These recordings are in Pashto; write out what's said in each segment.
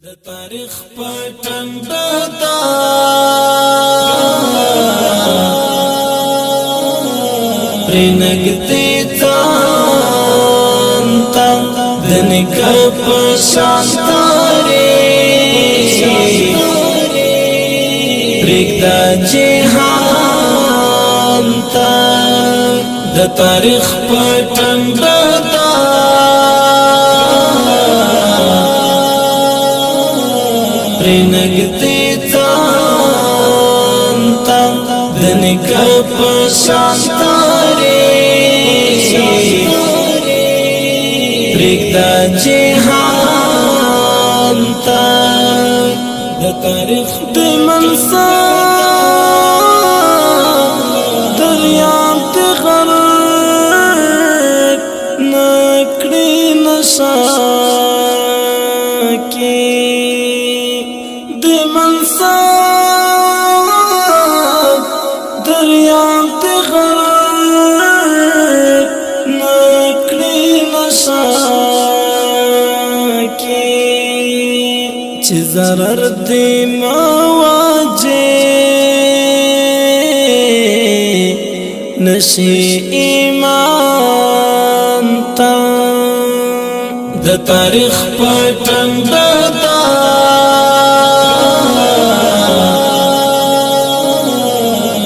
تاریخ په ټنډه دا پرنګتی ځان ته، د نیکه په شان تارې پرېږده جهان ته. د تاریخ په ټنډه دا پرنګتی ځان ته، د نیکه په شان تارې پرېږده جهان ته. د تاریخ د منصب دریاب د غرق نکړي نشا کې، د منصب دریاب د غرق نکړي نشا کې، چې zarar دی مواجه نشي ایمان تا. د تاریخ په ټنډه دا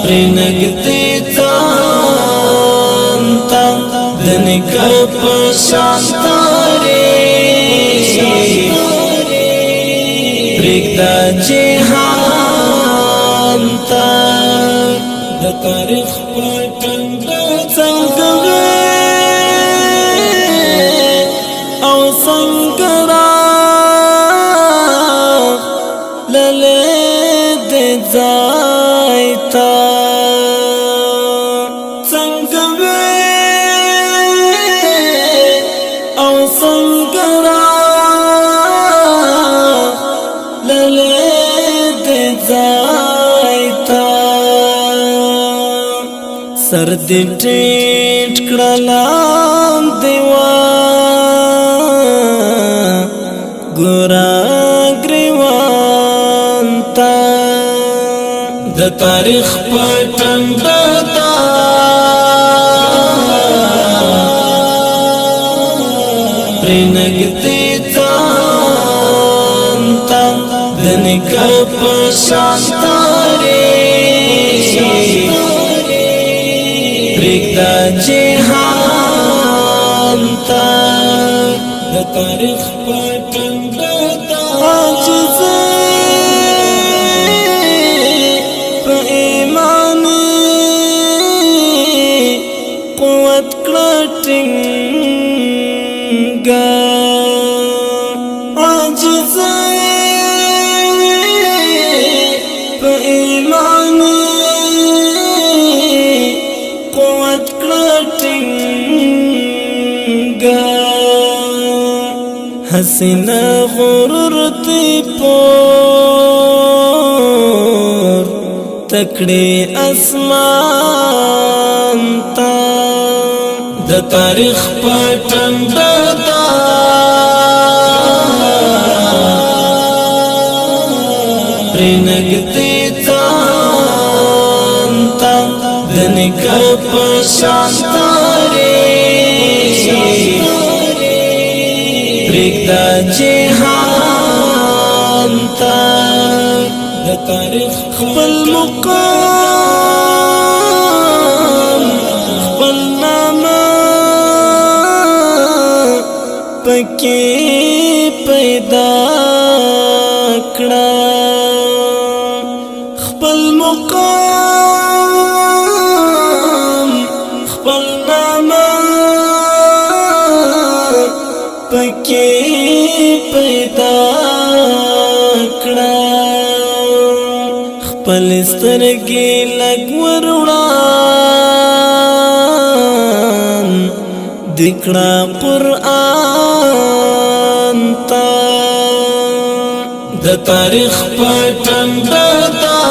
پرنګتی ځان ته، د نیکه په شان تارې پرېږده جهان ته. د تاریخ په ټنډه څنګه او څنګه را للې د ځای ته، څنګه او څنګه را للې د ځای ته، سر دې ټیټ کړلان دیوا ګورا گریوان تا. د تاریخ په ټنډه دا پرنګتی ځان ته، د نیکه په شان تارې پرېږده جهان ته. د تاریخ په ټنډه دا عاجز په ایمان قوت کړه ټینګه، عاجز په ایمان قوت کړه ټینګه، حسینه غرور تی پور تکړه اسمان تا. د تاریخ په ټنډه دا پرنګتی ځان ته، د نیکه په شان تارې پرېږده جهان ته. د تاریخ خپل مقام خپل نامه پکې پیدا کړه، خپل مقام خپل نامه پکې پیدا کړه، خپل سترګې لګ وروړان دکړه قرآن تا. د تاریخ په ټنډه دا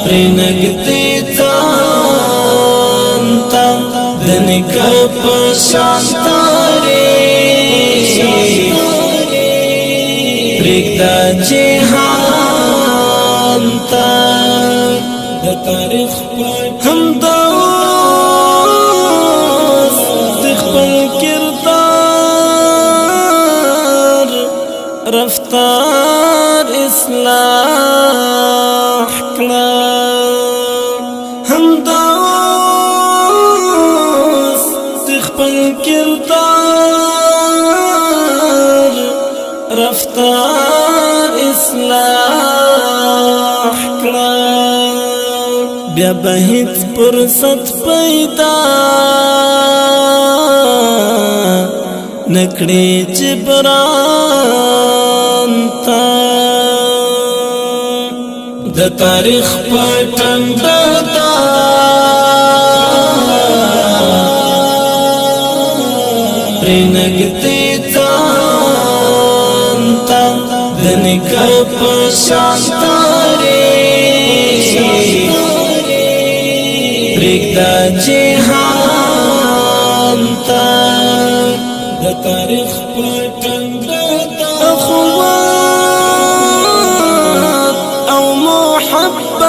پرنګتی ځان ته، د نیکه په شان تارې پرېږده جهان ته. د تاریخ هم دا خپل کردار رفتار اصلاح کړه، هم دا خپل کردار رفتار اصلاح کړه، بیا به هیڅ فرصت پیدا نکړي جبران تا. د تاریخ په ټنډه دا پرېنږدې ځان ته، د نیکه په شان تاریخ پرېږده جهان ته. د تاریخ په ټنډه اخوات او محبت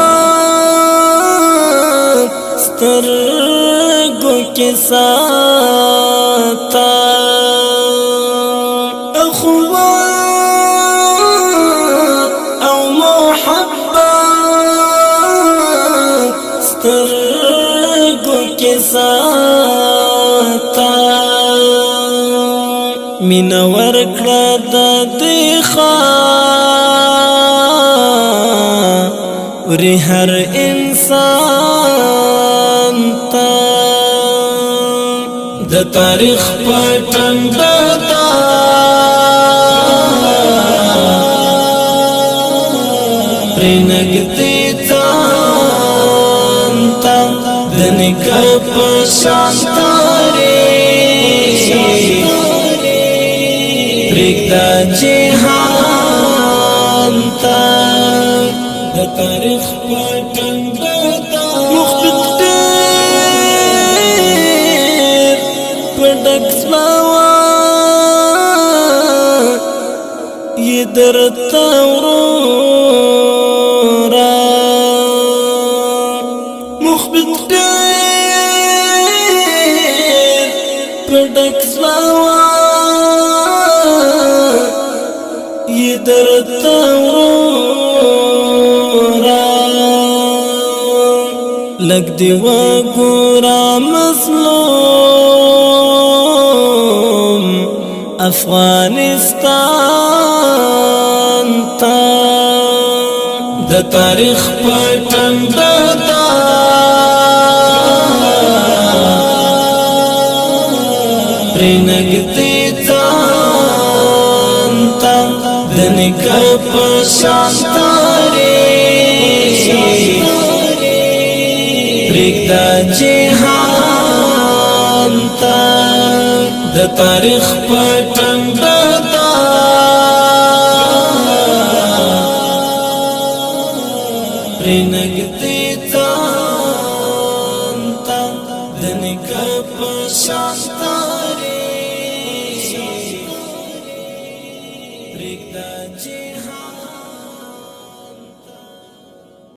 سترګو کې ساته، اخوات او محبت سترګو کې ساته، مینه ورکړه د دې خاورې هر انسان ته. د تاریخ په ټنډه دا پرېنږدې ځان ته، د نیکه په شان تاریخ پرېږده جهان ته. د تاریخ په ټنډه مخبت ډېر په ډک زړه یې درته وروره، مخبت ډېر په ډک زړه یې درته وروره، لږ دی وګوره مظلوم افغانستان ته. د تاریخ په ټنډه دا پرېنږدې ځان ته، د نیکه په شان تاریخ پرېږده جهان ته. د تاریخ په ټنډه